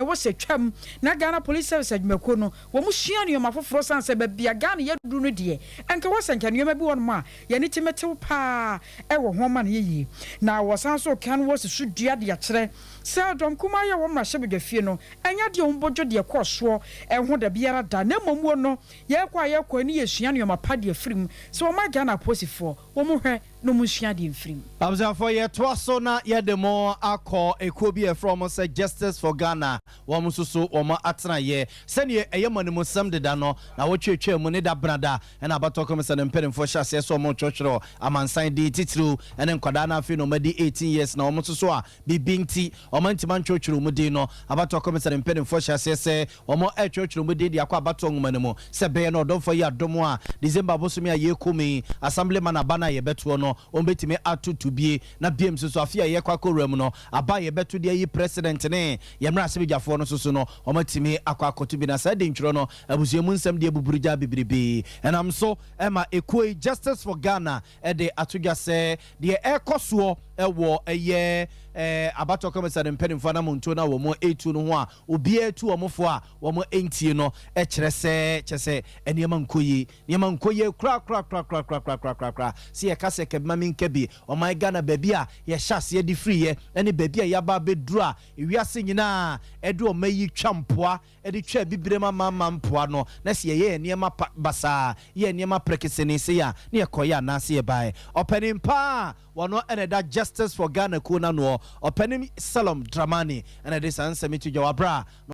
Ɛwɔ sɛ twam na Ghana Police Service adwumakuo no wɔn sua nneɛma foforɔ san sɛ baabi a Ghana yɛduru no deɛ, ɛnka wɔ sɛ nka nneɛma bi wɔ nom a yɛne tìmɛtew paa ɛwɔ ho ma no yɛyie. Na wɔsan so kan wɔ si so dua de akyerɛ sɛ dɔm kumaa yɛ wɔn mmarahyɛbadwafie no, ɛnyɛ deɛ wɔn bɔdwo deɛ kɔɔ soɔ ɛho da biara da, na mmom wɔ no yɛkɔ a yɛkɔ ne yɛsua nneɛma pa deɛ firi mu sɛ wɔn Ghana apolisifoɔ wɔn hwɛ na wɔn nsua deɛ mfiri mu. Abusuafoɔ, yɛtoa so na yɛde mo akɔ ekuo bi a yɛfrɛ wɔn sɛ Justice for Ghana. Wɔn nso so wɔn atenaeɛ sɛdeɛ ɛyɛ mɔnimusɛm deda no na wɔtwetwe mu ne da brada ɛna abatɔ kɔmisa ne mpanimfoɔ hyɛ aseɛ sɛ wɔn retwerɛtwerɛ amansan din, titiriw ɛne nkwadaa no afei na wɔn adi 18 years na wɔn nso so a biribi nti wɔn ntoma ntwerɛtwerɛ mu din no. Abatɔ kɔmisa ne mpanimfoɔ hyɛ aseɛ sɛ wɔn retwerɛtwerɛ mu din de akɔ abatɔ nwoma no mu sɛ bɛyɛ no ɔdɔmfoɔ yi adom a December bosomi a yɛrekɔ mu yi, assemblyman aba no a yɛbɛtoɔ no, wɔn bɛtumi atoto bie. Na biem nso so, afe a yɛkɔ akɔwura mu no, aba a yɛbɛto de ayi president ne yɛn mmarahyɛbadwafoɔ no nso so no, wɔn atumi akɔ akɔto bi. Na saa de ntwerɛ no abusua mu nsɛm deɛ buburu gya bebrebe ɛnam so ɛma ekuo yi Justice for Ghana ɛde ato dwa sɛ deɛ ɛrekɔ soɔ ɛwɔ ɛyɛ abatɔ kɔmisa ne mpanimfoɔ anamontuo no a wɔn etu no ho a obiara tu wɔn fo a wɔn ntie no, ɛkyerɛ sɛ kyerɛ sɛ nneɛma nkɔ yie, nneɛma nkɔ yie kora kora kora kora kora kora kora kora kora. Si yɛka sɛ kɛbima mi nka bi, ɔman Ghana, baabi a yɛhyɛ aseɛ de firi yɛ ɛne baabi a yɛaba abɛduru a ewiase nyinaa ɛde ɔman yi twa mpoa ɛde twa bibire ma mama mpoa no, na sɛ yɛyɛ nneɛma pa basaa, yɛ nneɛma pɛrɛkɛsɛ se a ne yɛkɔyɛ anaasɛ yɛbaeɛ. Ɔpanin paa wɔno ɛna ɛda Justice for Ghana kuo n'anoɔ, ɔpanin Salom Dramani, ɛna ɛde saa nsɛm to dwa wabra.